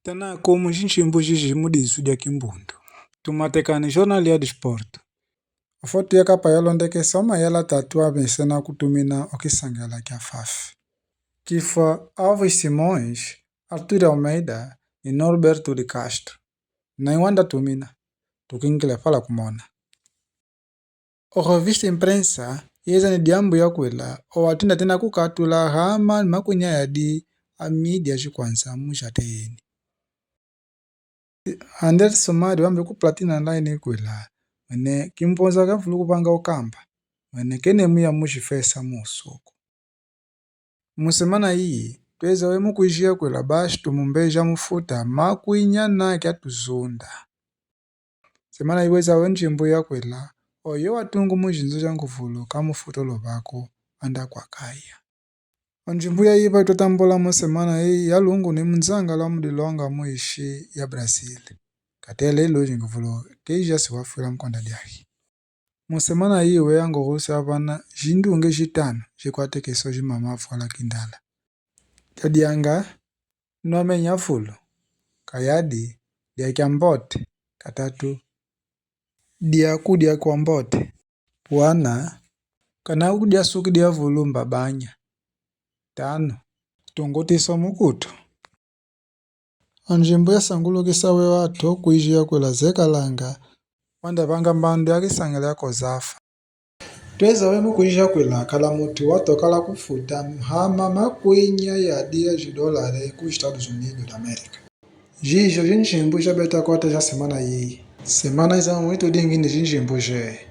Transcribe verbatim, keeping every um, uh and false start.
Tanaku mu zinzimbu zizi mu dizu dia kimbundu. Tumatekani journal ya disporto. Ofoto ya kapa yalondekesa omayela tatu amesena kutumina okisangala kia fafi. Kifwa Alves Simões, Artur Almeida ni Norberto de Castro. Na iwanda tumina, tukingile pala kumona. Orevista Imprensa yeza ni diambu ya kwela, owatunda tena kukatula hama ni makwinya yadi a midi a zikwanza mu zateyeni. Anderson Somadi wambe ku Platina Online kwela, mwene kimponza kavulu kupanga okamba, mwene kene muya mu zifesa mu usuku. Mu semana iyi, tweza we mu kwiziya kwela bashi tumumbeja mufuta makwinya na kia tuzunda. Semana iyi weza we nzimbu ya kwela, oyo watungu mu zinzo za nguvulu kamufuta olobako, anda kwakaya. Onzimbu ya iba itwatambula mu semana iyi ya lungu ni munzangala mudilonga mu ishi ya Brazil. Katele ilo zinguvulu keija siwafwila mukonda diahi. Mu semana iyi weya ngohusa abana zindunge zitanu zikwate keso zimama afwala kindala. Kadianga, nome nyafulu, kayadi, dia kiambote, katatu, dia kudia kwambote, wana, kana kudia suki dia vulu mbabanya, tano, tungutiso mukutu. Onzimbu ya sangulukisa we wato kwiziya kwela zekalanga, wanda banga mbandu ya kisangala ya kozafa. Tweza we mu kwiziya kwela kala mutu watokala kufuta hama makwinya yadi ya zidolare ku Estados Unidos da América. Zizo zinzimbu za beta kwata za semana iyi. Semana iza mwitu dingi ni zinzimbu ze.